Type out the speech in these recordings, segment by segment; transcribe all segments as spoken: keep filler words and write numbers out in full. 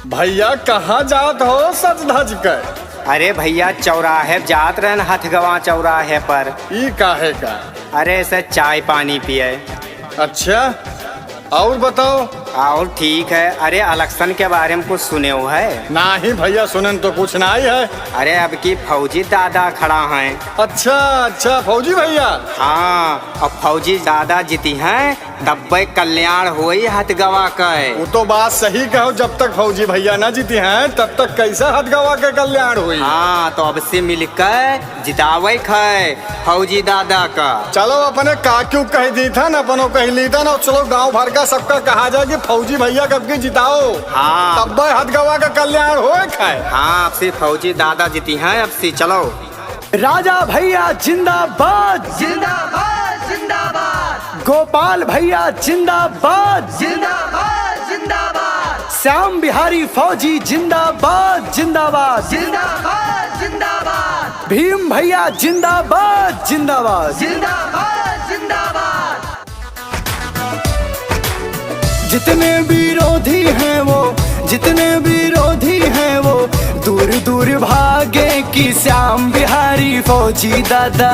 भइया, कहाँ जात हो सज धज के? अरे भइया, चौराहे जात रहन, हथगवा चौराहे पर। ई काहे का? अरे, ऐसे चाय पानी पिए। अच्छा, और बताओ। और ठीक है। अरे, election के बारे में कुछ सुनेउ है? नाहीं भइया, सुनेन तो कुछ नाहीं है। अरे, अब की फौजी दादा खड़ा हैं। अच्छा, अच्छा, फौजी भइया। हाँ, अब फौजी दादा जीतिहैं, तब्बे कल्याण होई हथगवा के। वो तो बात सही कहो, जब तक फौजी भइया ना जीतिहैं, तब तक कैसे हथगवा के कल्याण होई? हाँ, तो अब से मिलके जितावे के है फौजी दादा का। चलो, अपने काकी कहि दीथन, अपनो कहि लीथन, और चलो गाँव भर का सबका कहा जाए कि फौजी भइया के अब की जिताओ। हाँ। तब्बे हथगवा का कल्याण होए के है। हाँ, अब से फौजी दादा जीतिहैं, अब से चलो। राजा भइया जिंदाबाद। जिंदाबाद, जिंदाबाद। गोपाल भइया जिंदाबाद। जिंदाबाद, जिंदाबाद। श्याम बिहारी फौजी जिंदाबाद, जिंदाबाद। जिंदाबाद, जिंदाबाद। भीम भइया जिंदाबाद, जिंदाबाद। जिंदाबाद, जिंदाबाद। जितने विरोधी हैं वो, जितने विरोधी हैं वो, दूर दूर भागे कि श्याम बिहारी फौजी दादा,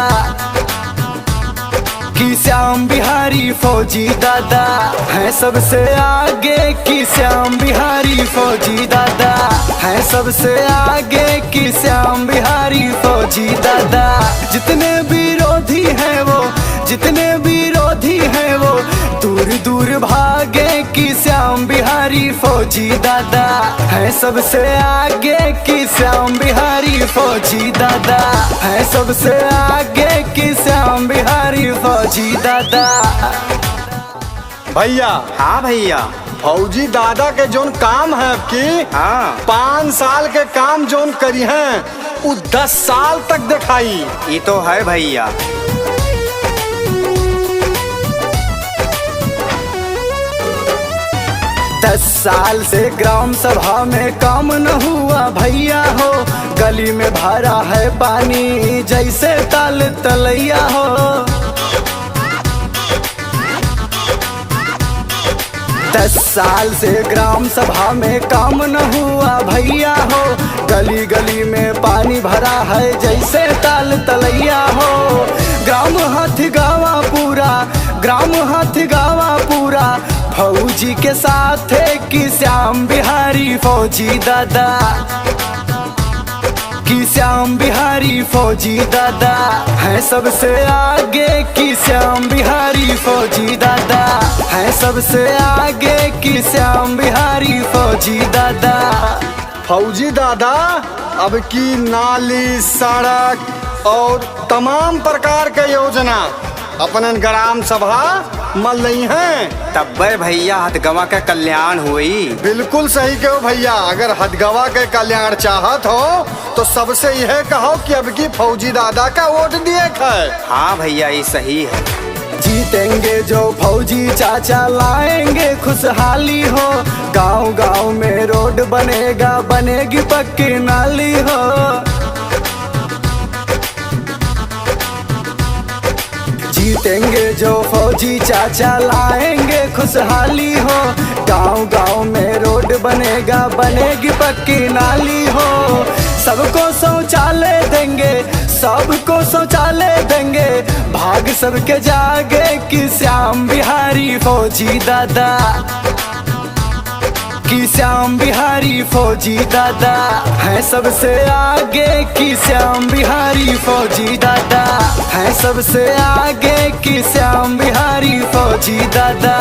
कि श्याम बिहारी फौजी दादा हैं सबसे आगे, कि श्याम बिहारी फौजी दादा हैं सबसे आगे, कि श्याम बिहारी फौजी दादा। जितने विरोधी हैं वो, जितने विरोधी हैं वो, दूर दूर भागे कि श्याम बिहारी फौजी दादा हैं सबसे आगे, कि श्याम बिहारी फौजी दादा हैं सबसे आगे, कि श्याम बिहारी फौजी दादा। भइया। हाँ भइया। फौजी दादा के जौन काम है अब की, हाँ। पाँच साल के काम जौन करिहैं, उ दस साल तक देखाई। ई तो है भइया। दस साल से ग्राम सभा में काम न हुआ भइया हो, गली में भरा है पानी जैसे ताल तलैया हो। दस साल से ग्राम सभा में काम न हुआ भइया हो, गली गली में पानी भरा है जैसे ताल तलैया हो। ग्राम हथगवा पूरा, ग्राम हथगवा पूरा फौजी के साथ है कि श्याम बिहारी फौजी दादा, कि श्याम बिहारी फौजी दादा हैं सबसे आगे, कि श्याम बिहारी फौजी दादा हैं सबसे आगे, कि श्याम बिहारी फौजी दादा। फौजी दादा, अब की नाली, सड़क और तमाम प्रकार के योजना अपनन ग्राम सभा म लइहैं। तब्बे भइया हथगवा के कल्याण होई। बिल्कुल सही कहो भइया, अगर हथगवा के कल्याण चाहत हो तो सबसे यह कहो कि अब की फौजी दादा का वोट दिए खाए। हाँ भइया, ये सही है। जीतेंगे जो फौजी चाचा लाएंगे खुशहाली हो, गांव गांव में रोड बनेगा, बनेगी पक्की नाली हो। जीतेंगे जो फौजी चाचा लाएंगे खुशहाली हो, गांव गांव में रोड बनेगा, बनेगी पक्की नाली हो। सबको शौचालय देंगे, सबको शौचालय देंगे, भाग सबके जागे कि श्याम बिहारी फौजी दादा, कि श्याम बिहारी फौजी दादा हैं सबसे आगे, कि श्याम बिहारी फौजी दादा हैं सबसे आगे, कि श्याम बिहारी फौजी दादा।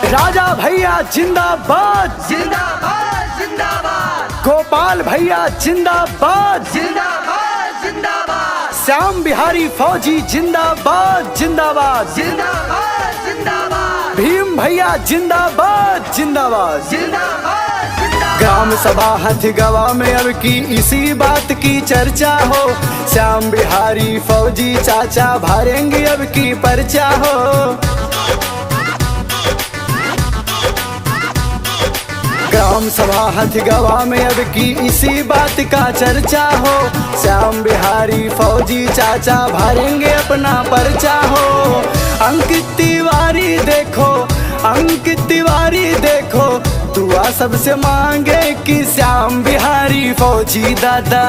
राजा भइया जिंदाबाद। जिंदाबाद, जिंदाबाद। गोपाल भइया जिंदाबाद। जिंदाबाद, जिंदाबाद। श्याम बिहारी फौजी जिंदाबाद, जिंदाबाद। जिंदाबाद, जिंदाबाद। भीम भइया जिंदाबाद, जिंदाबाद। जिंदाबाद, जिंदाबाद। ग्राम सभा हथगवा में अब की इसी बात की चर्चा हो, श्याम बिहारी फौजी चाचा भरेंगे अब की पर्चा हो। ग्राम सभा हथगवा में अब की इसी बात का चर्चा हो, श्याम बिहारी फौजी चाचा भरेंगे अपना पर्चा हो। अंकित तिवारी देखो, अंकित तिवारी देखो, दुआ सबसे मांगे कि श्याम बिहारी फौजी दादा,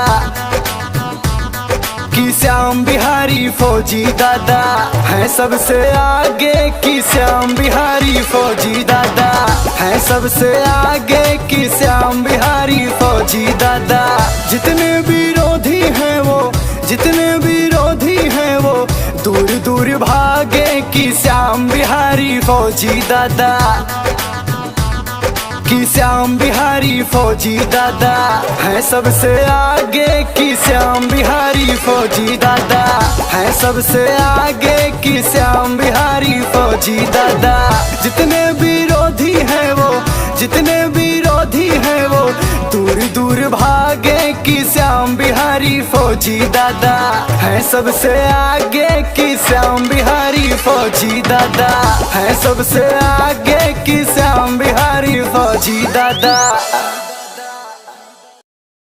कि श्याम बिहारी फौजी दादा हैं सबसे आगे, कि श्याम बिहारी फौजी दादा हैं सबसे आगे, कि श्याम बिहारी फौजी दादा। जितने विरोधी हैं वो, जितने विरोधी हैं वो दूर दूर भागे, कि श्याम बिहारी फौजी दादा, कि श्याम बिहारी फौजी दादा हैं सबसे आगे, कि श्याम बिहारी फौजी दादा हैं सबसे आगे, कि श्याम बिहारी फौजी दादा। जितने विरोधी हैं वो, जितने विरोधी हैं वो दूर दूर भागे, कि श्याम बिहारी फौजी दादा हैं सबसे आगे, कि श्याम बिहारी फौजी दादा हैं सबसे आगे, कि श्याम बिहारी फौजी दादा।